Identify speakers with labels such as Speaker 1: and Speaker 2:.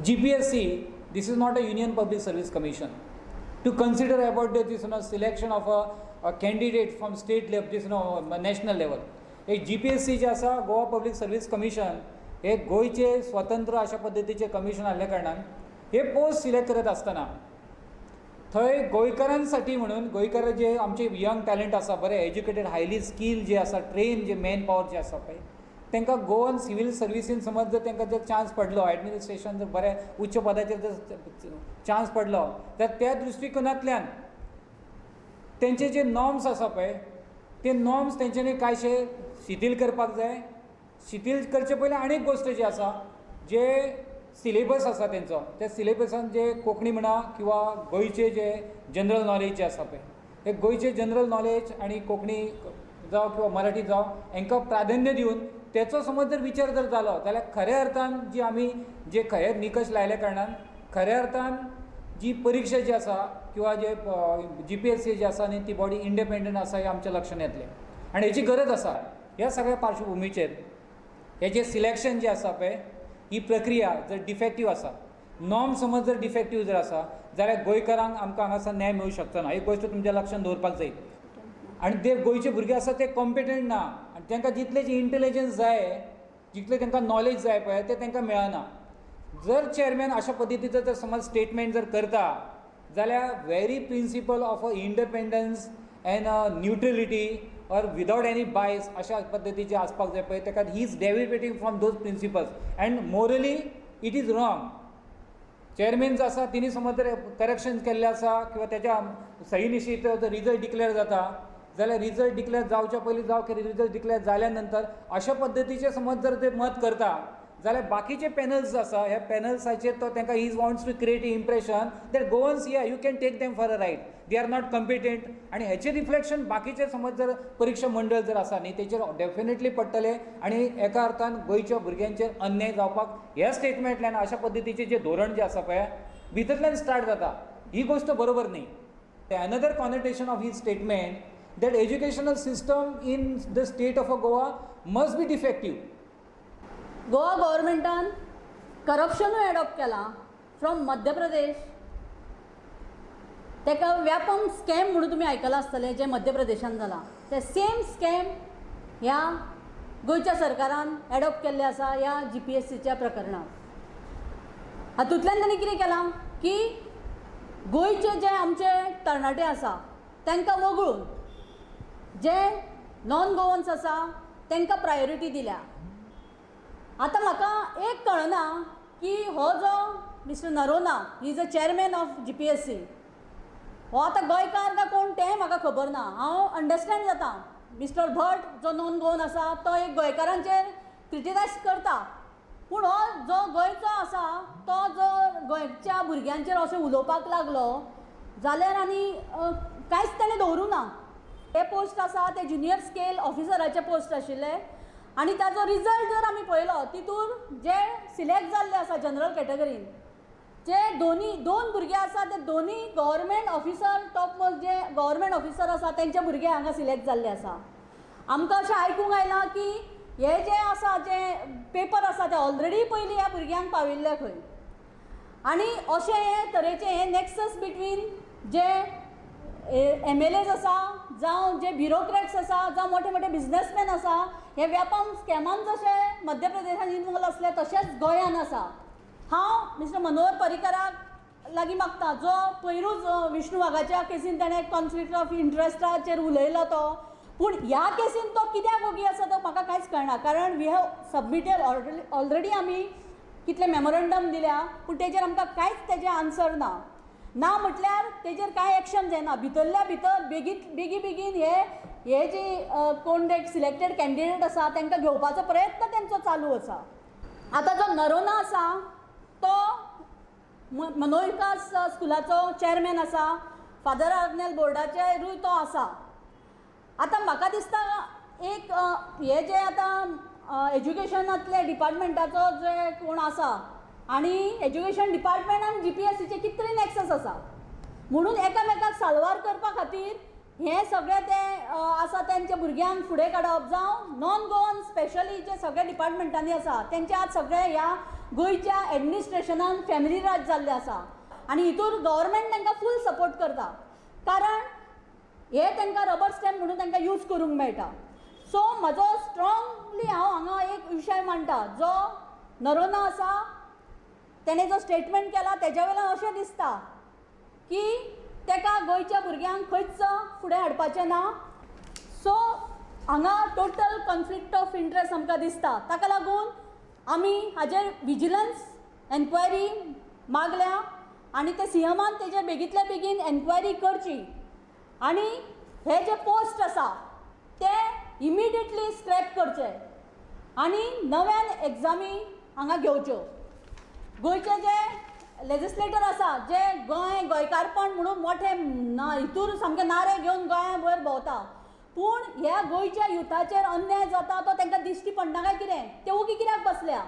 Speaker 1: GPSC, this is not a Union Public Service Commission to consider about this selection of a candidate from state level, this national level. एक GPSC जे आसा, Goa public service commission, हे गोंयचे स्वतंत्र अशा पद्दतीचे commission आसल्या कारणान हे पोस्ट सिलेक्ट करत आसतना थंय गोंयकारांसाठी म्हणून गोंयकार जे आमचे यंग टॅलंट आसा, बरे एज्युकेटेड, हायली स्कील जे आसा, ट्रेन जे मॅन पावर जे आसा पळय, तांकां गोवन सिवील सर्विसीन समज जर तांकां जर चान्स पडलो, एडमिनिस्ट्रेशन जर बऱ्या उच्च पदाचेर जर चान्स पडलो, तर त्या दृश्टिकोनांतल्यान तेंचे जे नॉर्म्स आसा पळय, ते नॉर्म्स तेंच्यांनी कांयशे शिथील करपाक जाय. शिथील करचे पयलीं आनी एक गोश्ट जी आसा, जे सिलेबस आसा तेंचो, त्या सिलेबसान जे कोंकणी म्हणा किंवा गोंयचे जे जनरल नॉलेज जे आसा पळय, हे गोंयचे जनरल नॉलेज आनी कोंकणी जावं किंवा मराठी जावं, हांकां प्राधान्य दिवन तेचो समज जर विचार जर जालो जाल्यार खऱ्या अर्थान जी आमी जे खरे निकश लायल्या कारणान खऱ्या अर्थान जी परिक्षा जी आसा किंवा जे GPSC जी आसा न्ही, ती बॉडी इंडिपेंडंट आसा हें आमच्या लक्षांत येतलें आनी हेची गरज आसा. ह्या सगळ्या पार्श्वभुमीचेर हे जे सिलेक्शन जे आसा पळय, ही प्रक्रिया जर डिफेक्टीव आसा, नॉर्म समज जर डिफेक्टीव जर आसा जाल्यार गोंयकारांक आमकां हांगासर न्याय मेळूं शकचो ना. एक गोश्ट तुमच्या लक्षांत दवरपाक जाय. आनी ते गोंयचे भुरगे आसा ते कॉम्पिटंट ना आनी तांकां जितले जे इंटेलिजन्स जाय, जितले तांकां नॉलेज जाय पळय, ते तांकां मेळना. जर चेअरमॅन अशा पद्दतीचो जर समज स्टेटमेंट जर करता जाल्यार very principle of a independence and neutrality or without any bias अशा पद्दतीचे आसपाक जाय पळय, ताका he is deviating from those principles and morally it is wrong. Chairman जो आसा तिणी समज जर करेक्शन केल्लें आसा किंवा तेच्या सही निशीत रिजल्ट डिक्लेअर जाता जाल्यार रिजल्ट डिक्लेअर जावच्या पयलीं जावं कितें रिजल्ट डिक्लेअर जाल्या नंतर अशा पद्दतीचें समज जर ते मत करता जाल्यार बाकीचे पॅनल्स आसा, ह्या पॅनल्साचेर तो तांकां he wants to create a impression that Goans, yeah, you can take them for a ride, they are not competent. आनी हेचें रिफ्लेक्शन बाकीचे समज जर परिक्षा मंडळ जर आसा न्ही, तेचेर डेफिनेटली पडटलें आनी एका अर्थान गोंयच्या भुरग्यांचेर अन्याय जावपाक ह्या स्टेटमेंटल्यान अशा पद्दतीचें जें धोरण जें आसा पळय भितरल्यान स्टार्ट जाता, ही गोश्ट बरोबर न्ही. Another connotation of his statement that educational system in the state of Goa must be defective.
Speaker 2: Goa गव्हर्मेंटान करप्शनूय एडॉप्ट केलां फ्रॉम मध्य प्रदेश. ताका व्यापम स्कॅम म्हणून तुमी आयकलां आसतलें, जें मध्य प्रदेशान जालां तें सेम स्कॅम ह्या गोंयच्या सरकारान एडॉप्ट केल्लें आसा ह्या GPSCच्या प्रकरणांत. हातूंतल्यान ताणें कितें केलां की गोंयचे जे आमचे तरणाटे आसा तांकां वगळून जे नॉन गोवन्स आसा तांकां प्रायोरिटी दिल्या. आतां म्हाका एक कळना की हो जो mister Noronha, he is a chairman of GPSC, हो आतां गोंयकार काय कोण तेंय म्हाका खबर ना. हांव अंडरस्टँड जाता मिस्टर भट जो नॉन गोवन आसा तो एक गोंयकारांचेर क्रिटिसायज करता, पूण हो जो गोंयचो आसा तो जो गोंयच्या भुरग्यांचेर अशें उलोवपाक लागलो जाल्यार आनी कांयच ताणें दवरूं ना. हे पोस्ट आसा ते ज्युनियर स्केल ऑफिसराचे पोस्ट आशिल्ले आनी ताजो रिजल्ट जर आमी पळयलो तितूर जे सिलेक्ट जाल्ले आसा जनरल कॅटेगरीन जे दोन भुरगे आसा ते दोनी गव्हर्मेंट ऑफिसर टॉप मोस्ट जे गव्हर्मेंट ऑफिसर आसा तेंचे भुरगे हांगा सिलेक्ट जाल्ले आसा. आमकां अशें आयकूंक आयलां की हे जे आसा जे पेपर आसा ते ऑलरेडी पयलीं ह्या भुरग्यांक पाविल्ले खंय. आनी अशें हे तरेचें हें नॅक्सस बिटवीन जे MLAs आसा जावं जे ब्युरोक्रॅट्स आसा जावं मोठे मोठे बिजनसमॅन आसा, हे व्यापम स्कॅमान जशें मध्य प्रदेशान इनवॉल्व आसले तशेंच गोंयान आसा. हांव मिस्टर मनोहर पर्रीकराक लागीं मागता, जो पयरूच विष्णू वाघाच्या केसीन ताणें कॉन्फ्लिक्ट ऑफ इंट्रस्टाचेर उलयलो तो, पूण ह्या केसीन तो कित्याक ओगी आसा तो म्हाका कांयच कळना. कारण we have submitted already, आमी कितले मेमोरंडम दिल्या पूण तेजेर आमकां कांयच तेजें आन्सर ना. ना म्हटल्यार तेजेर कांय एक्शन जायना. भितरल्या भितर बेगी बेगीन हे हे जे कोण एक सिलेक्टेड कॅन्डिडेट आसा तांकां घेवपाचो प्रयत्न तेंचो चालू आसा. आतां जो नरोना आसा तो मनोविकास स्कुलाचो चेअरमॅन आसा, फादर आग्नेल बोर्डाचेरूय तो आसा. आतां म्हाका दिसता एक हे जे आतां एज्युकेशनांतले डिपार्टमेंटाचो जे कोण आसा आनी एज्युकेशन डिपार्टमेंट आनी GPSCचे कितले नॅक्सस आसा म्हणून एकामेकाक साल्वार करपा खातीर हें सगळें तें आसा तेंच्या भुरग्यांक फुडें काडप, जावं नॉन गोवन स्पेशली जे सगळे डिपार्टमेंटांनी आसा तेंचे आज सगळे ह्या गोंयच्या एडमिनिस्ट्रेशनान फॅमिली राज जाल्लें आसा आनी हितूर गव्हर्मेंट तांकां फूल सपोर्ट करता, कारण हे तांकां रबर स्टॅम्प म्हणून तांकां यूज करूंक मेळटा. सो म्हजो स्ट्रांगली हांव हांगा एक विशय मांडटा, जो नरोना आसा तेणें जो स्टेटमेंट केला तेज्या वयल्यान अशें दिसता की ताका गोंयच्या भुरग्यांक खंयच फुडें हाडपाचें ना. सो हांगा टोटल कॉन्फ्लिक्ट ऑफ इंट्रस्ट आमकां दिसता. ताका लागून आमी हाजेर विजिलन्स एन्क्वायरी मागल्या आनी ते सीएमान तेजेर बेगींतल्या बेगीन एन्क्वायरी करची आनी हे जे पोस्ट आसा ते इमिडिएटली स्क्रॅप करचे आनी नव्यान एग्जामी हांगा घेवच्यो. गोंयचे जे लेजिस्लेटर आसा जे गोंय गोंयकारपण म्हणून मोठे ना हितूर सामके नारे घेवन गोंया वयर भोंवता, पूण ह्या गोंयच्या युथाचेर अन्याय जाता तो तांकां दिश्टी पडना काय कितें, ते ओगी कित्याक बसल्या?